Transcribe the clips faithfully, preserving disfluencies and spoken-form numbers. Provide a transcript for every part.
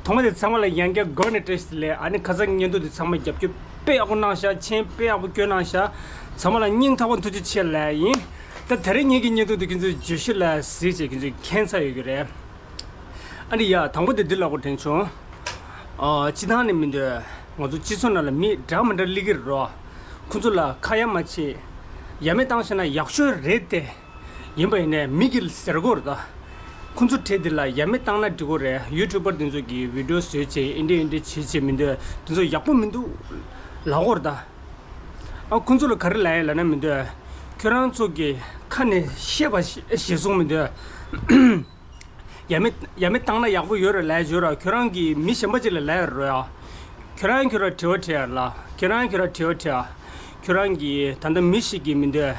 ཐོག་མ་དེ་ཚང་མ་ལ་ཡང་བསྐྱར་འགོ་ནས་བཀྲ་ཤིས་བདེ་ལེགས། ཨ་ནི་ཁ་སང་གི་བརྙན་ཐུང་དེ་ཚང་མ་རྒྱབ་སྐྱོར་དཔེ་ཡག་པོ་གནང་ཤག་མཆན་དཔེ་ཡག་པོ་བཀོད་གནང་ཤག་ཚང་མ་ལ་སྙིང་ཐག་པ་ཐུགས་རྗེ་ཆེ་ལབ་ཡིན། ད་དེ་རིང་ངེད་ཀྱི་བརྙན་ཐུང་དེ་ཁྱེད་ཚོས་བརྗོད་གཞི་ལ་གཟིགས་བྱས་ཁྱེད་ཚོས་མཁྱེན་ཚར་ཡོད་ཀྱི་རེད། ཨ་ནི་ཡ་དང་པོ་དེ་འདི་ལབ་དགོས་དྲན་བྱུང་། ཨ། སྤྱི་བཏང་ནས་མི་འདོད། ང་ཚོ་སྤྱི་ཚོགས་ནང་ལ་མི་འདྲ་མི་འདྲ་སླེབས་ཀྱི་རེད་རོ། ཁོང་ཚོ་ལ་ཁ་ཡ་མ་བྱེད། ཡ་མེད་བཏང་ཤེས་ན་ཡག་ཤོས་རེད་དེ། ཡིན་པ་ཡིན་ནའི་མི་གིས་ཟེར་དགོས་རེད་ད། ཁོང་ཚོ་གྲས་འདི་ལ་ཡ་མེད་བཏང་ན་འགྲིག་གི་རེད། ཡུ་ཊུབ་པར་དེ་ཚོ་གིས་བི་ཌིའོ་བཟོས་བྱས་ཨེ་འདྲ་ཨེ་འདྲ་བྱས་བྱས་མི་འདོད། དེ་ཚོ་ཡག་པོ་མི་འདུག་ལབ་དགོས་རེད་ད། ཨ། ཁོང་ཚོ་ལ་ག་རེ་ལབ་ཡ་ལབ་ན་མི་འདོད། ཁྱོད་རང་ཚོ་གི་ཁ་ནས་བཤད་པ་ཞེ་གསུང་མི་འདོད། ཡ་མེད་ཡ་མེད་བཏང་ན་ཡག་པོ་ཡོད་རེད་ལབ་ཡ་ཡོད་ར། ཁྱོད་རང་གིས་མི་གཞན་པ་ཅིག་ལ་ལབ་ཡ་རེད་ཡ། ཁྱོད་རང་ཁྱོད་རང་དྲི་བ་དྲི་ཡ་ལ། ཁྱོད་རང་ཁྱོད་རང་དྲི་བ་དྲི་ཡ། ཁྱོད་རང་གིས་ད་ལྟ་མི་ཞིག་གིས་མི་འདོད།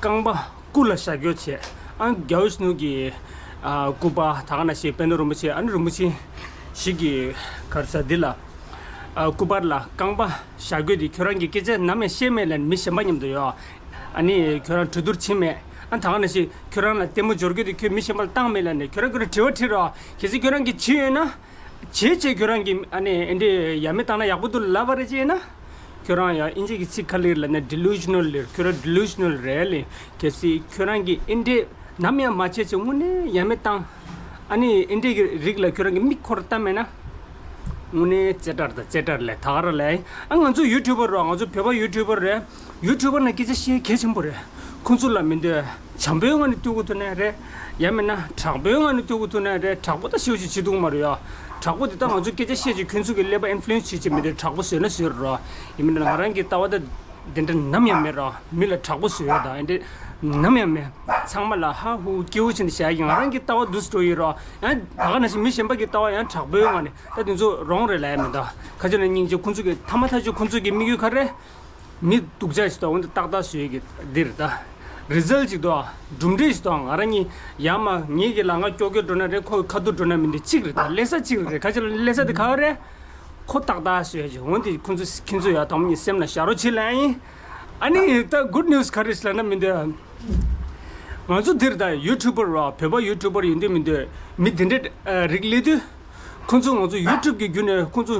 རྐང་པ་སྐུ་ལ་བཞག་རྒྱུ་བྱས། ཨ། རྒྱལ་བ་ཡིད་བཞིན་ནོར་བུ་གི། ཨ། སྐུ་པར་ད་ག་ནང་བཞིན་པད་ནོར་རིན་པོ་ཆེ། ཨ་ནི་རིན་པོ་ཆེ་ཞིག་གི་གར་ས་འདི་ལ། ཨ། སྐུ་པར་ལ་རྐང་པ་བཞག་རྒྱུ་དེ་ཁྱོད་རང་གིས་སྐད་ཆ་ནམ་ཡང་བཤད་མེད་ལ་མི་གཞན་པ་མཉམ་དུ་ཡོད། ཨ་ནི་ཁྱོད་རང་གྲོས་བསྡུར་བྱེད་མེད། ཨ། ད་ག་ནང་བཞིན་ཁྱོད་རང་ལ་ལྟད་མོ་འབྱོར་རྒྱུ་དེ་ཁྱོད་མི་གཞན་པ་ལ་བཏང་མེད་ལ་ནི་ཁྱོད་རང་ཁྱོད་རང་དྲི་བ་དྲིས་རོགས། གལ་སྲིད་ཁྱོད་རང་གིས་བྱས་ཡོད་ན། བྱས་བྱས་ཁྱོད་རང་གིས་ཨ་ནི་ཨེ་འདྲས་ཡ་མེད་བཏང་ན་ཡག་པོ་འདུག་ལབ་པ་རེད་བྱས་ན། ཁྱོད་རང་ཡང་ཨིན་ཇི་གི་ཚིག་ཁ་ལིར་ལབ་ན་ཌི་ལུ་ཤི་ནལ་ལེར། ཁྱོད་རང་ཌི་ལུ་ཤི་ནལ་རེད་ལེ། གལ་སྲིད་ཁྱོད་རང་གིས་ཨེ་འདྲས་ནམ་ཡང་མ་བྱས་བྱས་དངོས་གནས་ཡ་མེད་བཏང་། ཨ་ནི་ཨེ་འདྲས་ཀྱི་རིགས་ལ་ཁྱོད་རང་གིས་མིག་ཁོ་རང་བལྟ་མེད་ན། དངོས་གནས་རྩེ་གྲ་དང་རྩེ་གྲ་ལས་ད་ག་རང་ལས། ཨ། ང་ཚོ་ཡུ་ཊུབ་པར་རོ། ང་ཚོ་བོད་པ་ཡུ་ཊུབ་པར་རེད། ཡུ་ཊུབ་པར་ནང་སྐད་ཆ་བཤད་གལ་ཆེན་པོ་རེད། ཁོང་ཚོ་ལ་མི་འདོད། བྱམས་པོའི་ངང་ནས་ལྟོས་དགོས་ཐུག་ནའི་རེད། ཡང་མིན་ན་དྲག་པོའི་ངང་ནས་ལྟོས་དགོས་ཐུག་ནའི་རེད། དྲག་པོ་ད་ཤེའུ་ཞིག་བྱེད་ཐུབ་མ་རེད་ཡ། དྲག་པོ་དེ་ད་ང་ཚོ་སྐད་ཆ་བཤད་ཀྱི་ཁྱོད་ཚོ་གི་ཀླད་པ་ཨིན་ཕུ་ལུ་ཨེན་སི་བྱེད་ཀྱི་མི་འདོད། དྲག་པོ་བཟོས་ན་བཟོས་རོགས། ཡིན་མིན་ན་ང་རང་གི་ལྟ་བ་ད་དེ་འདྲ་ནམ་ཡང་མེད་རོགས། མི་ལ་དྲག་པོ་བཟོས་ཡོད་ད་ཨེ་འདྲ་ནམ་ཡང་མེད། ཚང་མ་ལ་ཧ་ཧུ་སྐྱེ་བོ་ཕྱིན་ཏེ་བྱ་ཡི་ང་རང་གི་ལྟ་བ་འདུག་སྤྲོ་ཡི་རོགས། ཡང་ད་ག་ནང་བཞིན་མི་གཞན་པ་གི་ལྟ་བ་ཡང་དྲག་པོའི་ངང་ནས་ད་དེ་ཚོ་རོང་རེད་ལབ་ཡ་མི་འདུག་ཁ་ཅིག་ན་སྙིང་རྗེ། ཁོང་ཚོ་གི་ཐ་མ་ཐག་ཆོད་ཁོང་ཚོ་གི་དམིགས་ཡུལ་ག་རེ། མི་སྡུག་ཅག་ཞིག་དང་འོན་ཏེ་ཏག་ཏག་བཟོས་ཀྱི་འདིར་ད། རི་ཛལ་ཅིག་དང་གྲུབ་འབྲས་ཤིག་དང་ང་རང་གཉིས་ཡར་མར་ངེད་ཀྱི་ལ་ང་ཀྱོག་ཀྱོག་འགྲོ་ན་རེད། ཁོ་ཁ་ཐུག་འགྲོ་ན་མི་འདི་གཅིག་རེད། ད་ལས་ས་གཅིག་རེད། ཁ་ཅིག་ལ་ལས་ས་དེ་ག་རེད། ཁོ་ཏག་ཏག་བཟོས་ཀྱི་འོན་ཏེ་ཁོ་ཚོ་ཁྱེད་ཚོ་ཡར་དང་པོ་ཉིད་སེམས་ལ་བཞག་རོགས་བྱེད་ལབ་ཡིན། ཨ་ནི་ད་གུད་ནིའུ་སི་ག་རེ་ཞིག་ལབ་ན་མི་འདོད། ང་ཚོ་འདིར་ད་ཡུ་ཊུབ་པར་ར་བོད་པ་ཡུ་ཊུབ་པར་ཡིན་དུས་མི་འདོད། མི་འདི་འདྲའི་རིགས་སླེབས་དུས། ཁོང་ཚོ་ང་ཚོ་ཡུ་ཊུབ་ཀྱི་བརྒྱུད་ནས་ཁོང་ཚོ་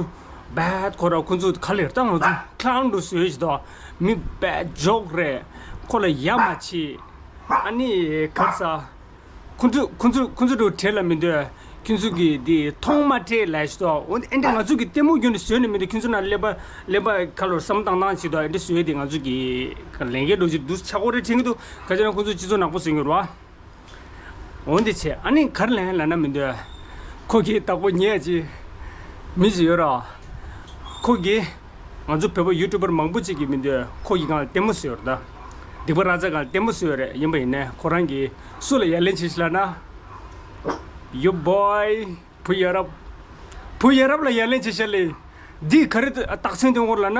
བད་ཁོ་ར་ཁོང་ཚོ་ག་ལེར་ད་ང་ཚོ་ཁ་ལང་འགྲོ་བཟོས་ཞིག་དང་མི་བད་འཇོག་རེད། ཁོ་ལ་ཡ་མ་བྱེད། ཨ་ནི་གར་ས་ཁོང་ཚོ་ཁོང་ཚོ་ཁོང་ཚོ་འགྲོ་བྲེལ་ལ་མི་འདོད། ཁྱོད་ཚོ་གི་དེ་མཐོང་མ་སྤྲད་ལབ་ཞིག་དང་འོན་ཏེ་ཨེ་འདྲ་ང་ཚོ་གི་ལྟད་མོ་བརྒྱུད་ནས་བཟོས་ནས་མི་འདོད། ཁྱོད་ཚོ་ན་ཀླད་པ་ཀླད་པ་ཁ་ལོར་བསམ་བཏང་བཏང་ཞིག་དང་ཨེ་འདྲ་བཟོས་དེ་ང་ཚོ་གི་ལས་འགན་འགྲོ་ཅིག་འདུག་ཆག་སྒོ་རེ་དྲན་གི་འདུག་ག་ཅི་ན་ཁོང་ཚོ་སྤྱི་ཚོགས་ནག་པོ་བཟོས་ཡོད་རེད་བ། འོན་ཏེ་བྱས་ཨ་ནི་གར་ལན་ལ་ན་མི་འདོད། ཁོ་གིས་བདག་པོ་ཉེས་ཅི། མི་ཞིག་ཡོད་ར། ཁོ་གིས་ང་ཚོ་བོད་པ་ཡུ་ཊུབ་པར་མང་པོ་ཅིག་གིས་མི་འདོད། ཁོ་གིས་ང་ལ་ལྟད་མོ་བཟོས་ཡོད་རེད་ད། སྡིག་པ་ར་ཛ་ག་ལ་ལྟད་མོ་བཟོས་ཡོད་རེད། ཡིན་པ་ཡིན་ནའི་ཁོ་རང་གིས་སུ་ལ་ཡ་ལན་བྱེད་ཤི་ལ་ན། ཡོ་བོའི། བུ་ཡ་རབས། བུ་ཡ་རབས་ལ་ཡ་ལན་བྱེད་ཤ་ལེ། འདིས་ག་རེ་རྟགས་མཚན་སྟོན་གོ་ལབ་ན།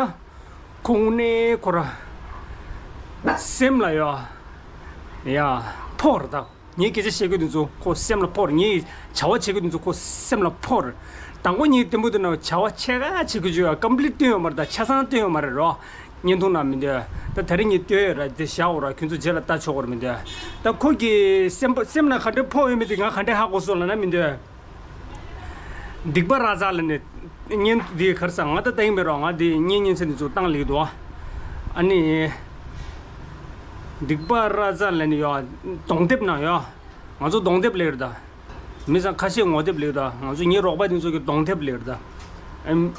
ཁོ་དངོས་གནས་ཁོ་ར། སེམས་ལ་ཡ། ཡ། ཕོག་རེད་ད། ངའི་སྐད་ཆ་བཤད་རྒྱུ་དེ་ཚོ་ཁོ་སེམས་ལ་ཕོག་རེད། ངའི་བྱ་བ་བྱེད་རྒྱུ་དེ་ཚོ་ཁོ་སེམས་ལ་ཕོག་རེད། དང་པོ་ངའི་ལྟད་མོ་དེ་ནང་བྱ་བ་ཆེ་ག་བྱེད་རྒྱུ་ཅིག་ཡོད། ཀམ་པི་ལིཊ་སྟོན་ཡོད་མ་རེད་ད། ཆ་ཚང་སྟོན་ཡོད་མ་རེད་རོ། བརྙན་ཐུང་ནང་མི་འདོད། ད་དེ་རིང་ངས་སྟོན་ཡོད་ར། དེ་བཞག་འོ་ར། ཁྱོད་ཚོ་རྗེས་ལ་ལྟ་ཆོག་གོ་ར་མི་འདོད། ད་ཁོ་གི་སེམས་པ་སེམས་ལ་ག་འདྲ་ཕོག་ཡོད་མེད་དེ་ང་ག་འདྲ་ཧ་གོ་སོང་ལབ་ན་མི་འདོད། སྡིག་པ་ར་ཛ་ལ་ནི། བརྙན་འདི་གར་ས་ང་ད་ལྟ་ཡིན་མེད་རོགས། ང་འདི་བརྙན་བརྙན་ཚན་འདི་ཚོ་བཏང་ལེགས་འདུག་ཨ་ནི། སྡིག་པ་ར་ཛ་ལ་ནི་ཡོ། གདོང་དེབ་ནང་ཡོ། ང་ཚོ་གདོང་དེབ་ལེགས་རེད་ད། མི་ཚང་ཁ་ཤས་ངོ་དེབ་ལེགས་རེད་ད། ང་ཚོ་ངའི་རོགས་པ་འདི་ཚོ་གི་གདོང་དེབ་ལེགས་རེད་ད། ཨེམ།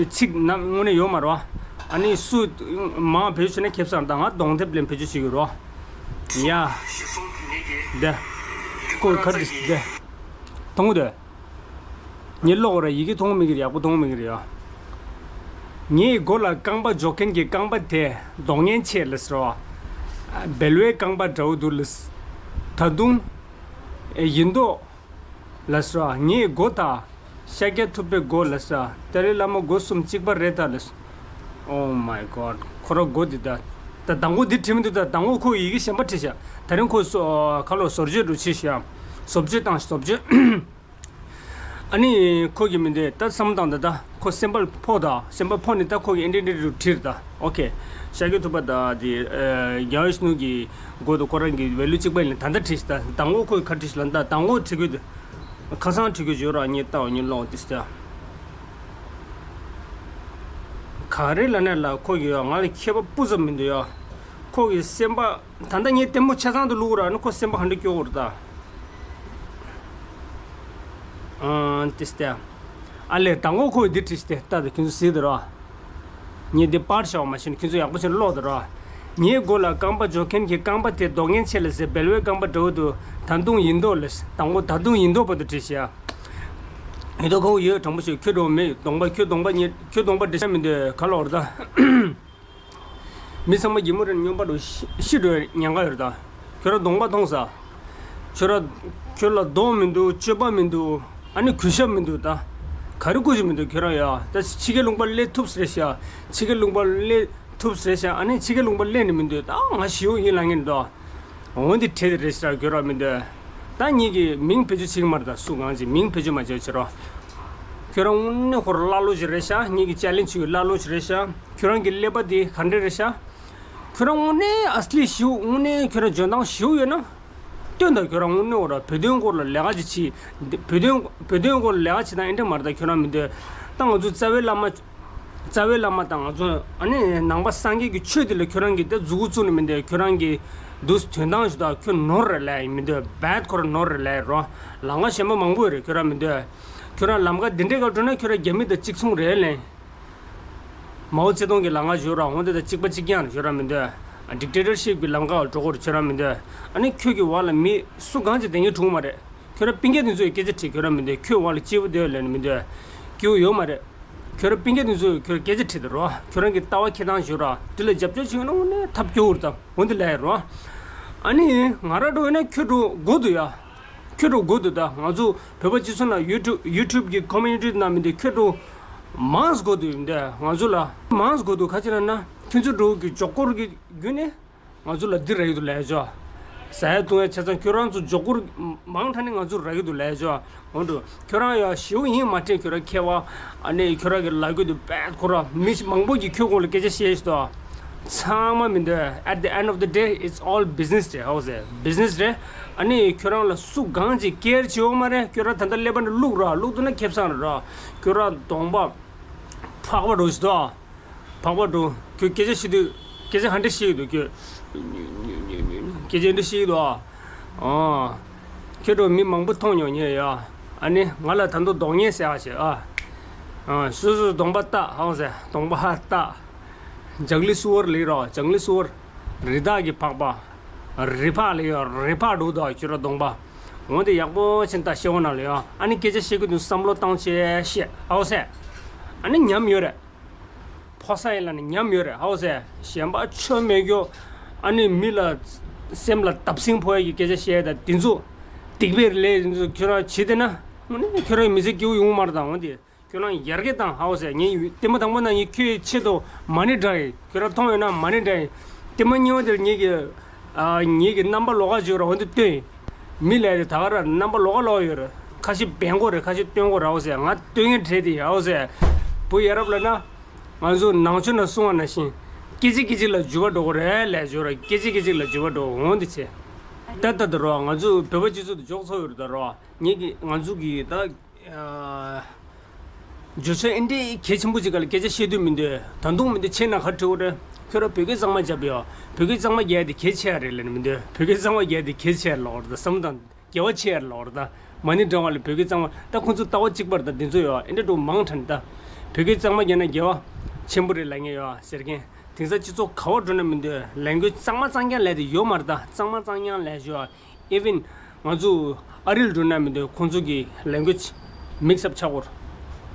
ཚིག་ནམ་དངོས་གནས་ཡོད་མ་རོ། ཨ་ནི་སུ། མང་བེད་སྤྱོད་ན་ཁེབས་སང་ད་ང་གདོང་དེབ་ལེན་བེད་སྤྱོད་བྱེད་ཀྱི་རོ། ཡ། འདི། ཁོ་ག་འདྲ་འདི། མཐོང་གི་འདུག་ངའི་ཀློག་ར་ཡི་གེ་མཐོང་མི་གི་རེད། ཡག་པོ་མཐོང་མི་གི་རེད་ཡ། ངའི་མགོ་ལ་རྐང་པ་འཇོག་མཁན་གྱི་རྐང་པ་དེ་གདོང་ངན་ཆེ་ལབ་སོ། སྦལ་བའི་རྐང་པ་འདྲ་བོ་འདུག་ལབ། ད་དུང་། ཡིན་མདོག་ལབ་སོ། ངའི་མགོ་དང་ཤཱཀྱ་ཐུབ་པའི་མགོ་ལབ་སོ། ཏཱ་ལའི་བླ་མ་མགོ་གསུམ་གཅིག་པ་རེད་ད་ལབ་སོ། Oh my God། ཁོ་ར་མགོ་འདི་ད། ད་མདང་དགོང་འདི་བྲིས་མི་འདུག་ད་མདང་དགོང་ཁོ་ཡི་གེ་གཞན་པ་བྲིས་ཤག་ད་རིང་ཁོ་སོ་ཁ་ལོ་བཟོ་བཅོས་འགྲོ་བྱས་ཤག་བཟོ་བཅོས་བཏང་བཟོ་བཅོས། ཨ་ནི་ཁོ་གིས་མི་འདོད། ད་བསམ་བཏང་ད་ད་ཁོ་སེམས་པ་ཕོག་ད། སེམས་པ་ཕོག་ནས་ད་ཁོ་གིས་ཨེ་འདྲ་འདྲ་རུ་བྲིས་ད། ཨོ་ཁེ། ཤཱཀྱ་ཐུབ་པ་ད་དེ་རྒྱལ་བ་ཡིད་བཞིན་ནོར་བུ་གི་མགོ་དང་ཁོ་རང་གི་ཝེ་ལུ་གཅིག་པ་ཡིན་ལ་ད་ད་བྲིས་ད། མདང་དགོང་ཁོས་ག་བྲིས་ལ་ད་མདང་དགོང་བྲིས་དགོས་ད། ཁ་སང་བྲིས་རྒྱུ་བརྗོད་ར་ངས་ལྟ་བ་ཉིད་ཀློག་དེ་སྟེ། ག་རེ་ལ་ནས་ལ་ཁོ་གི་ཡོད་ང་ལ་མཁས་པ་སྤུ་ཙམ་མི་འདུག་ཡ། ཁོ་གི་སེམས་པ། ད་ལྟ་ངས་ལྟད་མོ་ཆ་ཚང་དུ་བླུག་ར་ནི་ཁོ་སེམས་པ་ག་འདྲ་སྐྱོ་བོར་ད། ཨང་དེ་སྟེ། ཨ་ལས་དང་པོ་ཁོ་གི་འདི་བྲིས་ཏེ་ལྟ་དུ་ཁྱོད་ཚོ་གཟིགས་དུ་ར། ངས་འདི་པར་བྱ་བ་མ་ཤེས་ན་ཁྱོད་ཚོ་ཡག་པོ་བྱས་ནས་ཀློག་དུ་ར། ངའི་མགོ་ལ་རྐང་པ་འཇོག་མཁན་གྱི་རྐང་པ་དེ་རྡོག་ངན་ཆེ་ལ་ཟེར་བལ་བའི་རྐང་པ་འདྲ་བོ་འདུག་ད་དུང་ཡིན་མདོག་ལས་དང་པོ་ད་དུང་ཡིན་མདོག་པ་དུ་བྲིས་ཤག་ཡོད་དོ་ཁོ་ཡོད་དྲང་པོ་ཞིག་ཁྱོད་འགྲོ་མེད་གདོང་པ་ཁྱོད་གདོང་པ་ཉེ་ཁྱོད་གདོང་པ་འདྲི་ཤ་མི་འདོད་ག་ལོར་ད། མི་ཚང་མ་གད་མོ་རེ་སྨྱོན་པ་འགྲོ་ཤི་ཤི་འགྲོ་ཉེན་ཁ་ཡོད་ད། ཁྱོད་རང་གདོང་པ་མཐོང་ས། ཁྱོད་རང་ཁྱོད་ལ་གདོང་མི་འདུག་སྤྱོད་པ་མི་འདུག་ཨ་ནི་གུས་ཞབས་མི་འདུག་ད། ག་རེ་གུས་ཞབས་མི་འདུག་ཁྱོད་རང་ཡ་ད་ཕྱི་རྒྱལ་ལུང་པ་སླེབས་ཐུབ་ཟེར་ཤག་ཕྱི་རྒྱལ་ལུང་པ་སླེབས་ཐུབ་ཟེར་ཤག་ཨ་ནི་ཕྱི་རྒྱལ་ལུང་པ་སླེབས་ནི་མི་འདུག་ད་ང་ཞི་བོ་ཡིན་ལ་ངན་འདུག་འོན་ཏེ་བྲེལ་ཏེ་རེད་ཤག་གྱུར་བ་མི་འདུག་ད་ངེད་ཀྱི་མིང་བེད་སྤྱོད་བྱེད་ཀྱི་མ་རེད་ད་སུ་གང་ཅི་མིང་བེད་སྤྱོད་མ་བྱེད་བྱེད་རོགས། ཁྱོད་རང་དངོས་གནས་ཁོ་རང་ཀླ་ཀློ་ཞིག་རེད་ཤག་ངེད་ཀྱི་ཅ་ལན་ཆུ་ཀླ་ཀློ་ཞིག་རེད་ཤག་ཁྱོད་རང་གི་ཀླད་པ་དེ་ག་འདྲ་རེད་ཤག་ཁྱོད་རང་དངོས་གནས་ཨ་སི་ལི་ཞིའུ་དངོས་གནས་ཁྱོད་རང་འཇོན་ཐང་ཞིའུ་ཡོད་ན། སྟོན་དང་ཁྱོད་རང་དངོས་གནས་འོ་ར་བོད་དོན་སྐོར་ལ་ལས་ཀ་ཅིག་བྱེད། བོད་དོན་བོད་དོན་སྐོར་ལ་ལས་ཀ་བྱེད་སྟངས་ཨེ་འདྲ་མ་རེད་ད་ཁྱོད་རང་མི་འདོད། ད་ང་ཚོ་རྩ་བའི་བླ་མ། རྩ་བའི་བླ་མ་དང་ང་ཚོ་ཨ་ནི་ནང་པ་སངས་རྒྱས་ཀྱི་ཆོས་དེ་ལ་ཁྱོད་རང་གིས་ད་མཛུ་གུ་བཙུགས་ནས་མི་འདོད་ཁྱོད་རང་གིས་འདུག་དོན་དང་ཞུ་ད་ཁྱོད་ནོར་རེད་ལས་ཡིན་མི་འདོད་བད་ཁོ་ར་ནོར་རེད་ལས་རོ། ལམ་ཁ་གཞན་པ་མང་པོ་ཡོད་རེད་ཁྱོད་རང་མི་འདོད། ཁྱོད་རང་ལམ་ཁ་འདི་འདྲའི་སྐབས་འགྲོ་ན་ཁྱོད་རང་རྒྱ་མི་དང་གཅིག་མཚུངས་རེད་ལས། མའོ་ཙེ་ཏུང་གི་ལམ་ཁ་བཞུར་ར་འོང་དེ་དང་གཅིག་པ་གཅིག་རྐྱང་རེད་བཞུར་ར་མི་འདོད། ཌིག་ཊེ་ཊར་ཤིབ་ཀྱི་ལམ་ཁ་འགྲོ་དགོས་རེད་བཞུར་ར་མི་འདོད། ཨ་ནི་ཁྱོད་ཀྱི་འོག་ལ་མི་སུ་གང་ཅིག་བསྡད་མཁན་བྱུང་མ་རེད། ཁྱོད་རང་སྤུན་ཀྱག་དེ་ཚོས་སྐད་ཆ་དྲིས་ཁྱོད་རང་མི་འདོད་ཁྱོད་འོག་ལ་སྐྱིད་པོ་སྡོད་ལབ་ནས་མི་འདོད། སྐྱིད་པོ་ཡོད་མ་རེད། ཁྱོད་རང་སྤུན་ཀྱག་དེ་ཚོས་ཁྱོད་སྐད་ཆ་དྲིས་དང་རོ། ཁྱོད་རང་གི་ལྟ་བ་འཁྱེར་སྟངས་བཞུར་ར་དེ་ལ་རྒྱབ་སྐྱོར་བྱེད་ཡོང་ན་དངོས་གནས་ཐབས་སྐྱོ་བོ་རེད་དང་འོ་འདི་ལབ་ཡ་རོ། ཨ་ནི་ང་རང་འགྲོ་ཡོད་ན་ཁྱོད་འགྲོ་དགོས་འདུག་ཡ། ཁྱོད་འགྲོ་དགོས་འདུག་ད་ང་ཚོ་བོད་པ་སྤྱི་ཚོགས་ནང་ཡུ་ཊུབ་ཡུ་ཊུབ་གི་ཀོ་མུ་ནི་ཊི་ནང་མི་འདུག་ཁྱོད་འགྲོ། མང་ཙམ་དགོས་འདུག་འདི་ང་ཚོ་ལ་མང་ཙམ་དགོས་འདུག་ག་ཅི་ལབ་ན་ཁྱོད་ཚོ་འགྲོ་གི་མགྱོགས་སྐོར་གྱི་བརྒྱུད་ནས་ང་ཚོ་ལ་འདི་རག་གི་འདུག་ལབ་ཆོག་ཟ་ཡ་བཏུང་ཡ་ཆ་ཚང་ཁྱོད་རང་ཚོ་མགྱོགས་སྐོར་མང་དྲགས་ནས་ང་ཚོ་རག་གི་འདུག་ལབ་ཆོག་འོ་འགྲོ། ཁྱོད་རང་ཡ་ཞེའུ་ཡིན་མ་དྲན་ཁྱོད་རང་མཁས་པ། ཨ་ནི་ཁྱོད་རང་གི་ལབ་རྒྱུ་དེ་བད་ཁོ་ར་མི་མང་པོ་གིས་ཁྱོད་སྐོར་ལ་སྐད་ཆ་བཤད་ཤི་ཏོ། ཚང་མ་མི་འདོད། At the end of the day, it's all business རེད་ཧའོ་ཟེར། བྷི་ཛི་ནེ་སི་རེད། ཨ་ནི་ཁྱོད་རང་ལ་སུ་གང་ཅིག་ཀེར་བྱེད་འོ་མ་རེད། ཁྱོད་རང་ད་ལྟ་ཀླད་པ་འདི་བླུག་ར་བླུག་འདུག་ན་ཁེ་བཟང་རེད་ར། ཁྱོད་རང་གདོང་པ་ཕག་པ་འགྲོ་ཤི་ཏོ། ཕག་པ་འགྲོ། ཁྱོད་སྐད་ཆ་བཤད་དུས་སྐད་ཆ་ག་འདྲ་བཤད་ཀྱི་འདུག་ཁྱོད། སྐད་ཆ་འདྲ་བཤད་ཀྱི་འདུག་ཨ། ཨོ། ཁྱོད་འགྲོ་མི་མང་པོ་མཐོང་མྱོང་ཉེ་ཡ། ཨ་ནི་ང་ལ་ད་དུང་གདོང་ངན་ཟེར་བ་ཞིག་ཨ། ཨ་སོ་སོའི་གདོང་པ་བལྟ་ཧང་ཟེར་གདོང་པ་ཧ་བལྟ། ལྗང་ལི་སུ་བར་ལི་རོ་ལྗང་ལི་སུ་བར། རི་དྭགས་ཀྱི་ཕག་པ། རི་ཕག་ལི་ཡོ་རི་ཕག་འགྲོ་དོ་ཁྱོད་ར་གདོང་པ། འོན་ཏེ་ཡག་པོ་ཕྱིན་ད་ཤེས་འོ་ན་ལི་ཡོ་ཨ་ནི་སྐད་ཆ་བཤད་ཀྱི་འདུག་བསམ་བློ་བཏང་བྱས་བཤད་ཨའོ་ཟེར། ཨ་ནི་ཉམས་ཡོད་རེད། ཕོ་གསར་ཡིན་ལ་ནི་ཉམས་ཡོད་རེད་ཧའོ་ཟེར། གཞན་པ་ཆོ་མེད་རྒྱུ། ཨ་ནི་མི་ལ་སེམས་ལ་བརྡབ་གསིག་ཕོག་ཡ་གི་སྐད་ཆ་བཤད་ཡ་ད་དེ་ཚོ་སྡིག་པའི་ལས་དེ་ཚོ་ཁྱོད་རང་བྱེད་དེ་ན་དངོས་གནས་ཁྱོད་རང་མི་ཚེ་སྐྱིད་པོ་ཡོང་མ་རེད་ད་འོན་ཏེ་ཁྱོད་རང་ཡར་རྒྱས་བཏང་ཧའོ་ཟེར། ངས་ལྟད་མོ་དང་པོ་ན་ངས་ཁྱོད་ཆེད་དུ་མ་ཎི་བསྒྲགས་ཡིན། ཁྱོད་རང་མཐོང་ཡོད་ན་མ་ཎི་བསྒྲགས་ཡིན། ལྟད་མོ་གཉིས་པ་དེར་ངས་ཀྱི་ཨ་ངེད་ཀྱི་རྣམ་པ་ལོགས་ཀ་བརྗོད་ར་འོན་ཏེ་སྟོན། མི་ལས་དེ་ད་ག་ར་རྣམ་པ་ལོགས་ཀ་ལོགས་ཡོད་རེད། ཁ་ཤས་བན་གོ་རེད། ཁ་ཤས་སྟོན་གོ་ར་འོ་ཟེར། ང་སྟོན་མཁན་བྲེལ་དེ་ཡ་འོ་ཟེར། བུ་ཡ་རབས་ལ་ན་ང་ཚོ་ནང་ཆོས་ན་གསུང་བ་ན་བཞིན་སྐད་ཅིག་སྐད་ཅིག་ལ་འཇུ་བ་འགྲོ་གོ་རེད་ལས་བརྗོད་ར་སྐད་ཅིག་སྐད་ཅིག་ལ་འཇུ་བ་འགྲོ་འོང་དེ་ཆེ། ད་ད་ད་རོ་ང་ཚོ་བོད་པ་སྤྱི་ཚོགས་དུ་འཇོག་ཚོགས་ཡོད་རེད་ད་རོ། ངེད་ཀྱི་ང་ཚོ་གི་ད། བརྗོད་བྱ་ཨེ་འདྲའི་གལ་ཆེན་པོ་ཅིག་ག་ལ་སྐད་ཆ་བཤད་དུས་མི་འདོད་ད་དུང་མི་འདོད་ཆེ་ན་ག་འཁྲི་བོ་རེད། ཁྱོད་རང་བོད་སྐད་གཙང་མ་རྒྱབ་ཡོད། བོད་སྐད་གཙང་མ་རྒྱག་དེ་གལ་ཆེ་ཡ་རེད་ལབ་ནི་མི་འདོད། བོད་སྐད་གཙང་མ་རྒྱག་དེ་གལ་ཆེ་ཡ་ལོག་རེད་ད་བསམ་བློ་དང་དགེ་བ་ཆེ་ཡ་ལོག་རེད་ད། མ་ཎི་བགྲང་བ་ལ་བོད་སྐད་གཙང་མ་ད་ཁོང་ཚོ་ལྟ་བ་གཅིག་པ་རེད་ད་འདི་ཚོ་ཡོད་ཨེ་འདྲ་འགྲོ་མང་དྲགས་ནི་ད། བོད་སྐད་གཙང་མ་རྒྱག་ན་དགེ་བ་ཆེན་པོ་རེད་ལབ་མཁན་ཡོད་ཟེར་མཁན་དེང་སང་སྤྱི་ཚོགས་ག་བ་འགྲོ་ན་མི་འདོད་ལས་འགུལ་གཙང་མ་གཙང་རྐྱང་ལས་དེ་ཡོད་མ་རེད་ད་གཙང་མ་གཙང་རྐྱང་ལས་ཡོད། Even ང་ཚོ་ཨ་རིར་འགྲོ་ན་མི་འདོད་ཁོང་ཚོ་གི་language mix up ཆགས་སྐོར་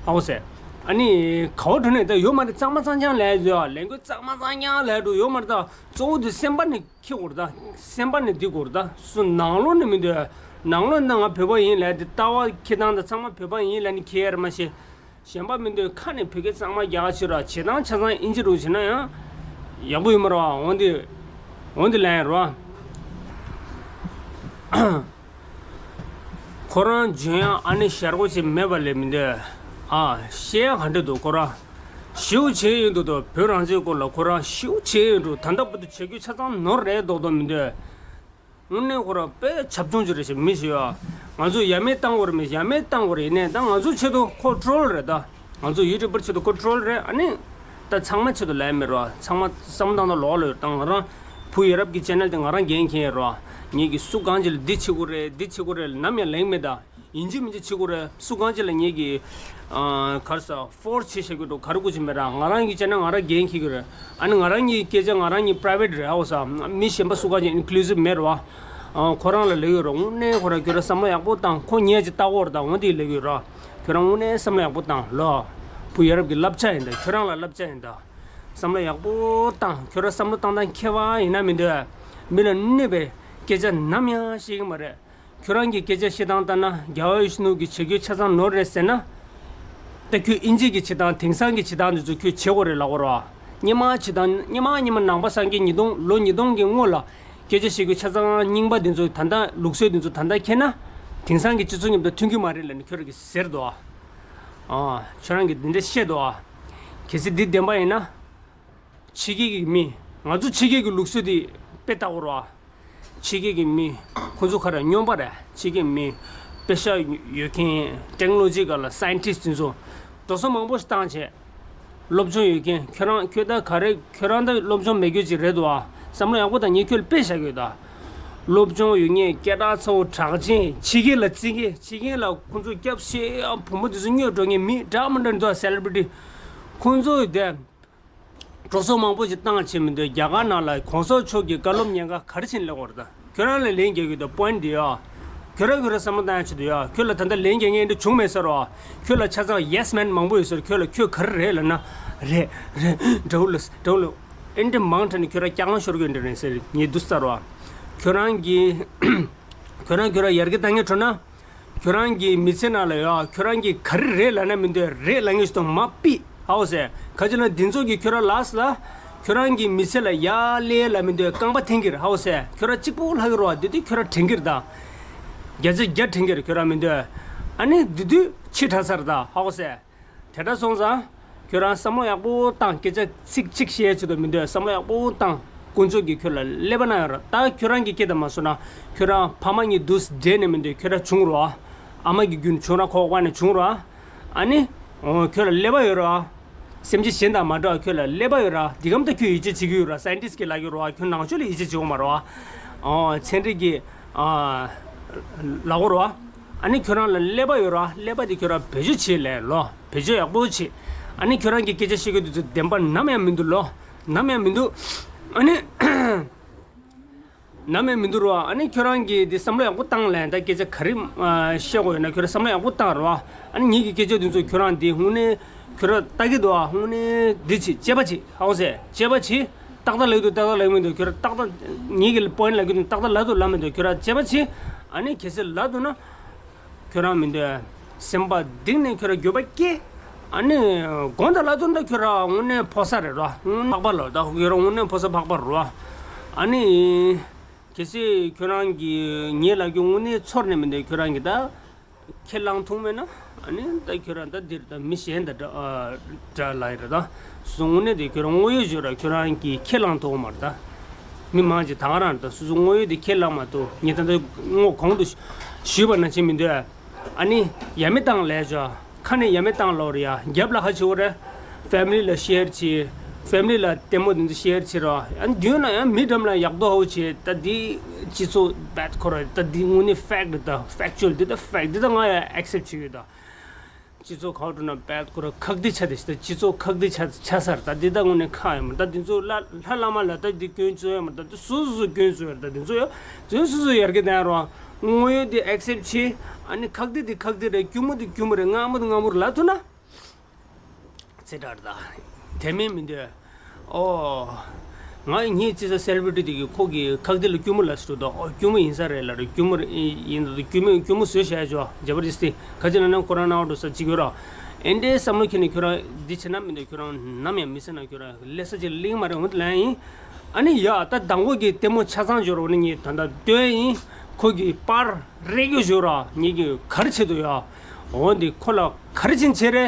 ཨའོ་ཟེར། ཨ་ནི་ག་བ་འགྲོ་ནས་ད་ཡོད་མ་རེད་གཙང་མ་གཙང་རྐྱང་ལས་ཡོད་language གཙང་མ་གཙང་རྐྱང་ལས་འགྲོ་ཡོད་མ་རེད་ད་གཙོ་བོ་དེ་སེམས་པ་ནས་འཁྱེར་དགོས་རེད་ད་སེམས་པ་ནས་འདི་དགོས་རེད་ད་སུ་ནང་ལོགས་ནས་མི་འདོད་ནང་ལོགས་ནས་ང་བོད་པ་ཡིན་ལས་དེ་ལྟ་བ་འཁྱེར་སྟངས་དང་ཚང་མ་བོད་པ་ཡིན་ལས་ནི་འཁྱེར་ཡ་རེད་མ་ཤེས། གཞན་པ་མི་འདོད་ཁ་ནས་བོད་སྐད་གཙང་མ་རྒྱག་ཕྱིར་ར་བྱེད་སྟངས་ཆ་ཚང་ཨིན་ཇི་རུ་བྱེད་ན་ཡང་ཡག་པོ་ཡོད་མ་རེད་བ། འོན་ཏེ་འོན་ཏེ་ལན་ཡང་རེད་བ། ཁོ་རང་འཇོན་ཡང་ཨ་ནི་ཞར་གོ་ཅིག་མེད་པ་ལས་མི་འདོད་ཨ་བཤད་ཡ་ག་འདྲ་འདུག་ཁོ་རང་ཞེའུ་བྱེད་ཡོད་འདུག་དོ་བོད་རང་བཙན་སྐོར་ལ་ཁོ་རང་ཞེའུ་བྱེད་ཡོད་འདུག་ད་ལྟ་བར་དུ་བྱེད་རྒྱུ་ཆ་ཚང་ནོར་རེད་མདོག་མདོག་མི་འདོད། དངོས་གནས་ཁོ་རང་དཔེ་བྱབ་ཆུང་ཅིག་རེད་ཞེས་མི་ཞུ་ཡ། ང་ཚོ་ཡ་མེད་བཏང་དགོས་རེད་མི་ཡ་མེད་བཏང་དགོས་རེད། ཡིན་ནའི་ད་ང་ཚོ་ཆེད་དུ་ཁོ་ཀྲོལ་རེད་ད། ང་ཚོ་ཡུ་ཊུབ་པར་ཆེད་དུ་ཁོ་ཀྲོལ་རེད། ཨ་ནི་ད་ཚང་མ་ཆེད་དུ་ལས་མེད་རོ། ཚང་མ་བསམ་བློ་བཏང་ན་ལོག་ལོས་ད་ང་རང་བུ་ཡ་རབས་ཀྱི་ཆེ་ནལ་དེ་ང་རང་འགན་འཁྱེར་རོ། ངེད་ཀྱི་སུ་གང་ཅིག་ལ་འདི་བྱེད་དགོས་རེད་འདི་བྱེད་དགོས་རེད་ལ་ནམ་ཡང་ལེང་མེད་ད། ཡིན་གཅིག་མིན་གཅིག་བྱེད་དགོས་རེད། སུ་གང་ཅིག་ལ་ངེད་ཀྱི་ཨ་གར་ས་ཕོར་སི་བྱེད་བྱེད་དགོས་འགྲོ་ག་རེ་དགོས་ཀྱི་མེད་ར། ང་རང་གི་བྱས་ན་ང་རང་འགན་འཁྱེར་གི་རེད། ཨ་ནི་ང་རང་གི་སྐད་ཆ་ང་རང་གི་པ་རའི་ཝེ་ཊི་རེད་ཧ་གོ་ས། མི་གཞན་པ་སུ་གང་ཅིག་ཨིན་ཀུ་ལུ་སིབ་མེད་ར་བ། ཨ་ཁོ་རང་ལ་ལབ་ཡོད་ར། དངོས་གནས་ཁོ་རང་ཁྱོད་རང་བསམ་བློ་ཡག་པོ་བཏང་། ཁོ་ཉལ་ཅིག་ལྟ་གོ་ར་ད་འོ་དེ་ལབ་ཡོད་ར། ཁྱོད་རང་དངོས་གནས་བསམ་བློ་ཡག་པོ་བཏང་ལོ། བུ་ཡ་རབས་ཀྱི་བསླབ་བྱ་ཡིན་ད། ཁྱོད་རང་ལ་བསླབ་བྱ་ཡིན་ད། བསམ་བློ་ཡག་པོ་བཏང་། ཁྱོད་རང་བསམ་བློ་བཏང་སྟངས་མཁས་པ་ཡིན་ན་མི་འདོད། མི་ལ་གནོད་པའི་སྐད་ཆ་ནམ་ཡང་བཤད་གི་མ་རེད། ཁྱོད་རང་གི་སྐད་ཆ་བཤད་སྟངས་ལྟར་ན་རྒྱལ་བ་ཡིད་བཞིན་ནོར་བུ་གི་བྱ་རྒྱུ་ཆ་ཚང་ནོར་རེད་ཟེར་ན། ད་ཁྱོད་ཨིན་ཇི་གི་བྱེད་སྟངས་དེང་སང་གི་བྱེད་སྟངས་འདི་ཚོ་ཁྱོད་བྱེད་དགོས་རེད་ལབ་དགོས་རེད་བ། སྔོན་མ་བྱེད་སྟངས་སྔོན་མ་སྔོན་མ་ནང་པ་སངས་རྒྱས་ཉིས་སྟོང་ལོ་ཉིས་སྟོང་གི་སྔོན་ལ་སྐད་ཆ་བཤད་རྒྱུ་ཆ་ཚང་རྙིང་པ་འདི་ཚོ་ད་ལྟ་ལུགས་སྲོལ་འདི་ཚོ་ད་ལྟ་འཁྱེར་ན། དེང་སང་གི་སྤྱི་ཚོགས་མཉམ་དུ་མཐུན་གྱི་མ་རེད་ལབ་ནས་ཁྱོད་རང་གིས་ཟེར་འདུག་ཨ། ཨ་ཁྱོད་རང་གིས་འདི་འདྲ་བཤད་འདུག་ཨ། གལ་སྲིད་འདི་བདེན་པ་ཡིན་ན། ཕྱི་རྒྱལ་གྱི་མི། ང་ཚོ་ཕྱི་རྒྱལ་གྱི་ལུགས་སྲོལ་འདི་དཔེ་ལྟ་དགོས་རེད་བ། ཕྱི་རྒྱལ་གྱི་མི། ཁོང་ཚོ་ག་རེ་སྨྱོན་པ་རེད། ཕྱི་རྒྱལ་མི། དཔེ་ཤ་ཡོད་མཁན། ཊེག་ནོ་ལོ་ཇི་ག་ལ་སའེན་ཊིསི་འདི་ཚོ། འགྲོ་སོང་མང་པོ་ཞིག་བཏང་བྱས། སློབ་སྦྱོང་ཡོད་མཁན། ཁྱོད་རང་ཁྱོད་ད་ག་རེ་ཁྱོད་རང་ད་སློབ་སྦྱོང་མེད་རྒྱུ་ཅིག་རེད་འདུག་ཨ། བསམ་བློ་ཡག་པོ་བཏང་། ངས་ཁྱོད་ལ་དཔེ་བཞག་གི་ཡོད་ད། སློབ་སྦྱོང་ཡོད་མཁན། སྐད་གྲགས་ཚ་བོ། གྲགས་ཅན། ཕྱི་རྒྱལ་ལ་བརྩི་མཁན། ཕྱི་རྒྱལ་ལ་ཁོང་ཚོ་སྐྱབས་བཅོལ་བུ་མོ་དེ་ཚོ་སྨྱོ་འགྲོ་མཁན་མི་འདྲ་མི་འདྲ་འདུག་ཨ། སེ་ལེ་བྷི་རི་ཊི། ཁོང་ཚོ་དེ། འགྲོ་སོང་མང་པོ་ཞིག་བཏང་བྱས་མི་འདུག་རྒྱ་གར་ནང་ལ་གོང་ས་མཆོག་གི་བཀའ་སློབ་ཉན་ག་ག་རེ་བྱས་ནས་སླེབས་པ་རེད་ད། ཁྱོད་རང་ལ་ལན་རྒྱག་གི་འདུག་པོ་ཡིན་ཊི་འདི་ཡ། ཁྱོད་རང་ཁྱོད་རང་བསམ་བློ་བཏང་ཡ་ཆེད་དུ་ཡ། ཁྱོད་ལ་ད་ལྟ་ལན་རྒྱག་མཁན་འདི་བྱུང་མེད་ཟེར་བ། ཁྱོད་ལ་ཆ་ཚང་ཡེ་སི་མེན་མང་པོ་ཡོད་ཟེར། ཁྱོད་ལ་ཁྱོད་ག་རེ་རེད་ལབ་ན། རེད་རེད། འདྲ་བོ་ལ་འདྲ་བོ་ལ། ཨེ་འདྲ་མང་དྲགས་ནས་ཁྱོད་རང་སྐྱག་ལང་ཤོར་གི་འདྲ་རེད་ཟེར་ངས་འདུག་ཟེར་བ། ཁྱོད་རང་གི་ཁྱོད་རང་ཁྱོད་རང་ཡར་རྒྱས་བཏང་མཁན་འགྲོ་ན། ཁྱོད་རང་གི་མི་ཚེ་ནང་ལ་ཡ་ཁྱོད་རང་གིས་ག་རེ་རེད་ལབ་ན་མི་འདོད་རེད་ལབ་མཁན་ཞིག་དང་མ་ཕིག་ཧ་གོ་སོང་། ག་ཅི་ལབ་ན་འདི་ཚོ་གིས་ཁྱོད་རང་ལབ་སོང་ལ། ཁྱོད་རང་གི་མི་ཚེ་ལ་ཡ་ལས་ལབ་མི་འདོད་རྐང་པ་འཐེན་གྱི་རེད་ཧ་གོ་སོང་། ཁྱོད་རང་གཅིག་པོ་ལྷག་གི་རེད་བ། དེ་དུས་ཁྱོད་རང་དྲན་གྱི་རེད་ད། བརྒྱ་ཆ་བརྒྱ་དྲན་གྱི་རེད། ཁྱོད་རང་མི་འདོད། ཨ་ནི་དེ་དུས་ཕྱི་དྲགས་ཚར་ད་ཧ་གོ་སོང་། དེ་འདྲ་སོང་ཙང་། ཁྱོད་རང་བསམ་བློ་ཡག་པོ་བཏང་། སྐད་ཆ་ཚིག་གཅིག་བཤད་ཆེད་དུ་མི་འདོད། བསམ་བློ་ཡག་པོ་བཏང་། དཀོན་མཆོག་གིས་ཁྱོད་ལ་ཀླད་པ་གནང་ཡོད་རེད། ད་ཁྱོད་རང་གི་སྐད་དང་མ་སོང་ན། ཁྱོད་རང་ཕ་མ་གཉིས་འདུག་འདྲེས་ནས་མི་འདོད། ཁྱོད་རང་བྱུང་རོགས། ཨ་མ་གི་རྒྱུན་བྱུང་ར་ཁོག་པ་ནས་བྱུང་རོགས། ཨ་ནི། འོ་ཁྱོད་ལ་ཀླད་པ་ཡོད་རོགས། སེམས་ཅན་གཞན་དང་མ་འདྲ་བ་ཁྱོད་ལ་ཀླད་པ་ཡོད་ར། འདི་གམ་ད་ཁྱོད་ཡིད་ཆེས་བྱེད་ཀྱི་ཡོད་ར། སའེན་ཊིསི་གིས་ལབ་ཀྱི་རོགས། ཁྱོད་ནང་ཆོས་ལ་ཡིད་ཆེས་བྱེད་དགོས་མ་རོགས། འོ་ཚན་རིག་གི་ཨ་ལབ་དགོས་རོགས། ཨ་ནི་ཁྱོད་རང་ལ་ཀླད་པ་ཡོད་ར། ཀླད་པ་དེ་ཁྱོད་རང་བེད་སྤྱོད་བྱེད་ལས་ལོ། བེད་སྤྱོད་ཡག་པོ་བྱེད། ཨ་ནི་ཁྱོད་རང་གི་སྐད་ཆ་བཤད་ཀྱི་དུས་ཚོད་བདེན་པ་ནམ་ཡང་མི་འདུག་ལོ། ནམ་ཡང་མི་འདུག་ཨ་ནི། ནམ་ཡང་མི་འདུག་རོ། ཨ་ནི་ཁྱོད་རང་གིས་འདི་བསམ་བློ་ཡག་པོ་བཏང་ལས་ད་སྐད་ཆ་ག་རེ་ཨ་བཤད་དགོས་ཡོད་ན་ཁྱོད་རང་བསམ་བློ་ཡག་པོ་བཏང་རོ། ཨ་ནི་ངེད་ཀྱི་སྐད་ཆ་དེ་ཚོ་ཁྱོད་རང་འདི་དངོས་གནས་ཁྱོད་རང་ལྟ་གི་འདུག་ཨ། དངོས་གནས་འདི་བྱེད་དཔྱད་པ་བྱེད་ཧ་གོ་སོང་། དཔྱད་པ་བྱེད། ཏག་ཏག་ལབ་ཀྱི་འདུག་ཏག་ཏག་ལབ་ཀྱི་མི་འདུག་ཁྱོད་རང་ཏག་ཏག་ངེད་ཀྱི་པོ་ཡིན་ཊི་ལབ་ཀྱི་འདུག་ཏག་ཏག་ལབ་འདུག་ལབ་མི་འདུག་ཁྱོད་རང་དཔྱད་པ་བྱེད། ཨ་ནི་གལ་སྲིད་ལབ་འདུག་ན། ཁྱོད་རང་མི་འདོད། སེམས་པ་གཏིང་ནས་ཁྱོད་རང་འགྱོད་པ་སྐྱེ། ཨ་ནི། དགོངས་དག་ལ་ཚོར་འདྲ་ཁྱོད་རང་དངོས་གནས་ཕོ་གསར་རེད་རོ། དངོས་གནས་འཕགས་པ་ལོ་ད་ཁྱོད་རང་དངོས་གནས་ཕོ་གསར་འཕགས་པ་རོ། ཨ་ནི། གལ་སྲིད་ཁྱོད་རང་གིས་ངས་ལབ་རྒྱུ་དངོས་གནས་ཚོར་ནས་མི་འདོད་ཁྱོད་རང་གིས་ད། ཁས་བླངས་ཐུབ་མེད་ན། ཨ་ནི་ད་ཁྱོད་རང་ད་འདིར་ད་མི་གཞན་དང་འདྲ་ཨ་འདྲ་ལབ་ཡ་རེད་ད། སོ་སོ་དངོས་གནས་དེ་ཁྱོད་རང་དངོས་ཡོད་བརྗོད་ར་ཁྱོད་རང་གིས་ཁས་བླངས་ཐུབ་མ་རེད་ད། མི་མང་ཅིག་ད་ག་རང་རེད་ད། སོ་སོ་དངོས་ཡོད་དེ་ཁས་བླངས་མ་ཐུབ། ངས་ད་ལྟ་སྔོན་གོང་དུ་ཞུས་པ་ནང་བཞིན་མི་འདོད། ཨ་ནི་ཡ་མེད་བཏང་ལས་བྱ། ཁ་ནས་ཡ་མེད་བཏང་ལོག་རེད་ཡ། རྒྱབ་ལ་ཧ་ཆེ་བོ་རེད། ཕེ་མི་ལི་ལ་ཤེར་བྱེད། ཕེ་མི་ལི་ལ་ལྟད་མོ་དེ་ཚོ་ཤེར་བྱེད་རོགས། ཨ་ནི་མདུན་ལ་ཡང་མི་འགྲམ་ལ་ཡག་པོ་ཧ་བོ་བྱེད། ད་འདི་སྤྱི་ཚོགས་བེད་ཁོ་ར་ད་འདི་དངོས་གནས་ཕེག་རེད་ད། ཕེག་ཅུ་ཨལ་འདི་ད་ཕེག་འདི་ད་ང་ཡང་ཨེག་སེབ་བྱེད་ཡོད་ད། སྤྱི་ཚོགས་ཁ་བ་བསྒྲུབས་ན་བེད་ཁོ་ར་ཁག་འདི་ཆ་དེ་ཞིག་ད། སྤྱི་ཚོགས་ཁག་འདི་ཆ་ཆ་སར་ད་འདི་ད་དངོས་གནས་ཁག་ཡོད་མ་རེད་ད། འདི་ཚོ་ལ་ལྷ་བླ་མ་ལ་ད་འདི་སྐྱོན་བརྗོད་ཡོད་མ་རེད་ད། འདི་སོ་སོ་སོ་སྐྱོན་བརྗོད་ཡོད་རེད་ད། འདི་ཚོ་ཡོད་ཚོད་སོ་སོ་ཡར་རྒྱས་གཏོང་ཡ་རོགས། དངོས་ཡོད་འདི་ཨེག་སེབ་བྱེད། ཨ་ནི་ཁག་འདི་འདི་ཁག་འདི་རེད། སྐྱུར་མོ་འདི་སྐྱུར་མོ་རེད། མངར་མོ་འདི་མངར་མོ་རེད་ལབ་ཐུབ་ན། ཚེ་དྲག་རེད་ད། དེ་མིན་མི་འདོད། ཨོ། ང་ངའི་ཅི་ས་སེ་ལེ་བྷི་རི་ཊི་དེ་གི་ཁོ་གི་ཁག་དེ་ལ་སྐྱུར་མོ་ལ་ཟེར་འདུག་ཨོ་སྐྱུར་མོ་ཡིན་ས་རེད་ལ་རེད། སྐྱུར་མོ་རེད་ཡིན་འདུག་སྐྱུར་མོ་སྐྱུར་མོ་བཟོས་བཞག་ཡ་ཅོ་ཇ་པ་རིས་ཏི་ག་ཅི་ལ་ན་ཁོ་རང་ནང་འགྲོ་ས་ཅིག་ཡོད་ར། ཨེ་འདྲའི་བསམ་བློ་ཁྱེར་ནས་ཁྱོད་རང་འདི་བྱེད་ན་མི་འདོད། ཁྱོད་རང་ནམ་ཡང་མི་ཟེར་ན་ཁྱོད་རང་ལས་ས་ཅིག་གླེང་མ་རེད་འོང་དེ་ལ་ཡིན། ཨ་ནི་ཡ་ད་དང་པོ་གི་ལྟད་མོ་ཆ་ཚང་འབྱོར་འོ་ནི་ངས་ད་ལྟ་སྟོན་ཡིན། ཁོ་གི་པར་རེ་གི་བཞུགས་ར་ངེད་ཀྱི་གར་ཆེད་དུ་ཡ། འོ་འདི་ཁོ་ལ་གར་ཕྱིན་ཆེ་རེ།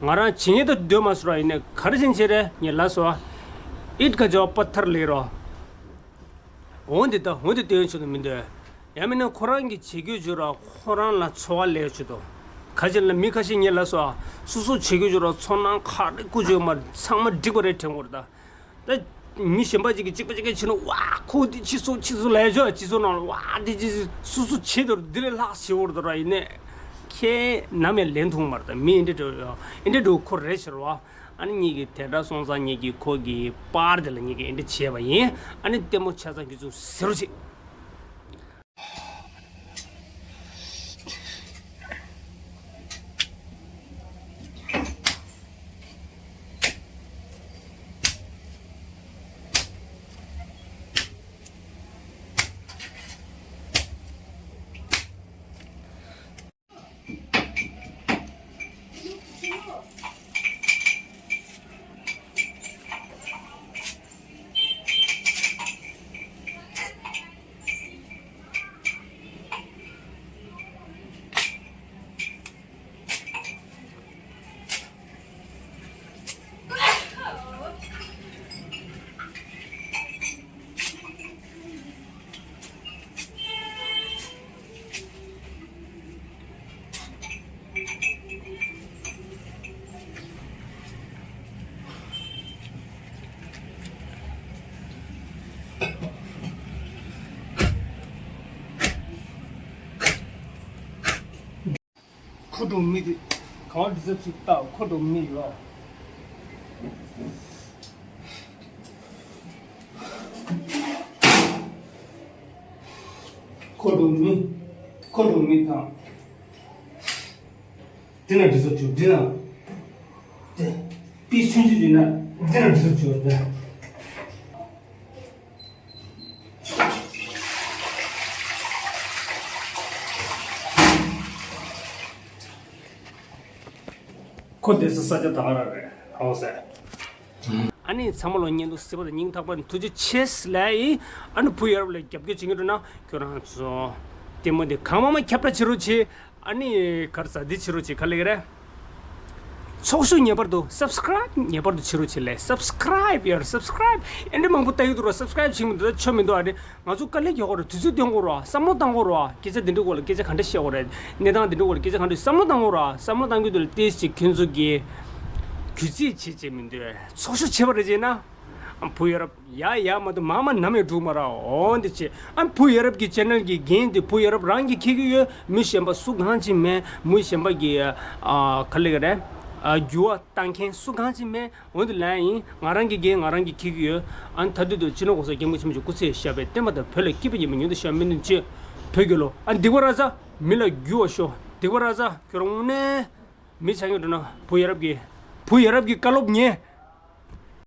ང་རང་བྱེད་ངེས་དུ་སྡོད་མ་སོང་ར། ཡིན་ནའི་གར་ཕྱིན་ཆེ་རེ་ངས་ལ་སོ། ཨིད་ཀ་ཇོ་པ་ཐར་ལེ་རོ། འོན་ཏེ་ད་འོན་ཏེ་སྟོན་ཆོག་ཏུ་མི་འདོད། ཡང་མིན་ན་ཁོ་རང་གི་བྱེད་རྒྱུ་བྱོས་ར་ཁོ་རང་ལ་འཚོ་བ་ལས་ཆོག་ཏུ། ཁ་ཅིག་ལ་མི་ཁ་ཤས་ངས་ལ་སོ་སོ་སོ་བྱེད་རྒྱུ་བྱོས་ར་ཚོར་སྣང་ག་རེ་བསྐུར་བྱོས་མ་ཚང་མ་འགྲིག་པ་རེད་དྲན་གོ་ར་ད། ད་མི་གཞན་པ་ཅིག་གིས་གཅིག་པ་གཅིག་གིས་བྱས་ན་ཝ་ཁོ་འདི་ཕྱི་སོ་ཕྱི་སོ་ལས་ཆོག་ཕྱི་སོ་ནང་ལ་ཝ་འདི་ཅི་སོ་སོ་བྱེད་དོ་འདི་ལས་ལྷག་བྱེད་འོར་དོ་ར་ཡིན་ནས་ཁྱེད་ནམ་ཡང་ལེན་ཐུང་མ་རེད། ད་མི་འདི་འདྲ་འདི་འདྲ་ཁོ་རེད་ཤེས་ར་བ། ཨ་ནི་ངེད་ཀྱིས་དེ་འདྲ་སོང་ཙང་ངེད་ཀྱིས་ཁོ་གི་པར་དེ་ལ་ངེད་ཀྱིས་འདི་འདྲ་བྱས་པ་ཡིན། ཨ་ནི་ལྟད་མོ་ཆ་ཚང་ཁྱེད་ཚོ་ཟེར་རོ་ཆེ། ཁོ་འགྲོ་མི་དེ་གང་འདྲ་ཟབ་ཞིག་བཏགས་ཁོ་འགྲོ་མི་ཡོད། ཁོ་འགྲོ་མི་ཁོ་འགྲོ་མི་དང་། འདི་ན་འདི་ཚོ་བྱུང་འདི་ན། དེ་པི་ཆུང་ཆུང་འདི་ན་འདི་ན་འདི་ཚོ་བྱུང་འདི། ཁོ་དེ་ཚོ་ས་ཆ་ད་ག་རང་རེད་ཧ་གོ་ཟེར། ཨ་ནི་ཚང་མ་ལོ་བརྙན་ཐུང་གཟིགས་པ་དང་སྙིང་ཐག་པ་ནས་ཐུགས་རྗེ་ཆེ་ལབ་ཡིན། ཨ་ནི་བུ་ཡ་རབས་ལ་རྒྱབ་སྐྱོར་བྱེད་མཁན་འགྲོ་ན་ཁྱོད་རང་ཚོ་ལྟད་མོ་འདི་གང་མང་མང་ཁྱབ་བསྒྲགས་བྱེད་རོགས་བྱེད། ཨ་ནི་གར་ས་འདི་བྱེད་རོགས་བྱེད་ག་ལེ་ག་རེ། ཚོགས་ཞུགས་ངེས་པར་དུ་སབ་སི་ཀ་རའིབ་ངེས་པར་དུ་བྱེད་རོགས་བྱེད་ལེ། སབ་སི་ཀ་རའིབ་ཡར་སབ་སི་ཀ་རའིབ་ཨེ་འདྲ་མང་པོ་ལྟ་ཡི་འདུག་ར། སབ་སི་ཀ་རའིབ་བྱེད་མི་འདུག་ད་ཆོ་མི་འདུག་ཨ་ནི་ང་ཚོ་དཀའ་ལས་རྒྱག་དགོས་རེད། དུས་ཚོད་འདོན་དགོས་ར། བསམ་བློ་བཏང་དགོས་ར། སྐད་ཆ་འདི་འདྲ་སྐོར་ལ་སྐད་ཆ་ག་འདྲ་བཤད་དགོས་རེད། གནས་སྟངས་འདི་འདྲ་སྐོར་ལ་སྐད་ཆ་ག་འདྲ་བསམ་བློ་བཏང་དགོས་ར། བསམ་བློ་བཏང་གི་འདུག་ལ་ཏེས་ཅིག་ཁྱོད་ཚོ་གི་གུས་བརྩི་བྱེད་བྱེད་མི་འདུག་ཚོགས་ཞུགས་བྱེད་པ་རེད་བྱས་ན། བུ་ཡ་རབས་ཡ་ཡ་མ་གཏོགས་མ་མ་ནམ་ཡང་འགྲུབ་མ་ར། འོ་འདི་བྱེད། ཨ་བུ་ཡ་རབས་ཀྱི་ཆེ་ནལ་གྱི་འགན་དེ་བུ་ཡ་རབས་རང་གིས་འཁྱེར་གྱི་ཡོད། མི་གཞན་པ་སུ་གང་ཅིག་མེད། མི་གཞན་པ་གི་ཨ་ག་ལེ་ག་རེ་ཨ་འགྱུར་བ་བཏང་མཁན་སུ་གང་ཅིག་མེད། འོ་འདི་ལན་ཡིན། ང་རང་གི་འགན་ང་རང་གིས་འཁྱེར་གྱི་ཡོད། ཨ་ནི་ད་དུས་དུ་སྤྱི་ནོར་གོང་ས་སྐྱབས་མགོན་ཆེན་པོ་མཆོག་སྐུ་ཚེ་ཞབས་པད་བརྟན་པ་དང་བོད་ལ་སྐྱིད་པ་ཉིན་མོ་ཉུང་དུ་ཤོག་སྨོན་འདུན་བྱེད། བོད་རྒྱལ་ལོ། ཨ་འདི་པ་ར་ཟ། མི་ལ་འགྱུར་བ་ཤོག་འདི་པ་ར་ཟ། ཁྱོད་རང་དངོས་གནས་མི་ཆགས་ཡོད་འགྲོ་ན་བུ་ཡ་རབས་ཀྱི་བུ་ཡ་རབས་ཀྱི་བཀའ་སློབ་ཉན།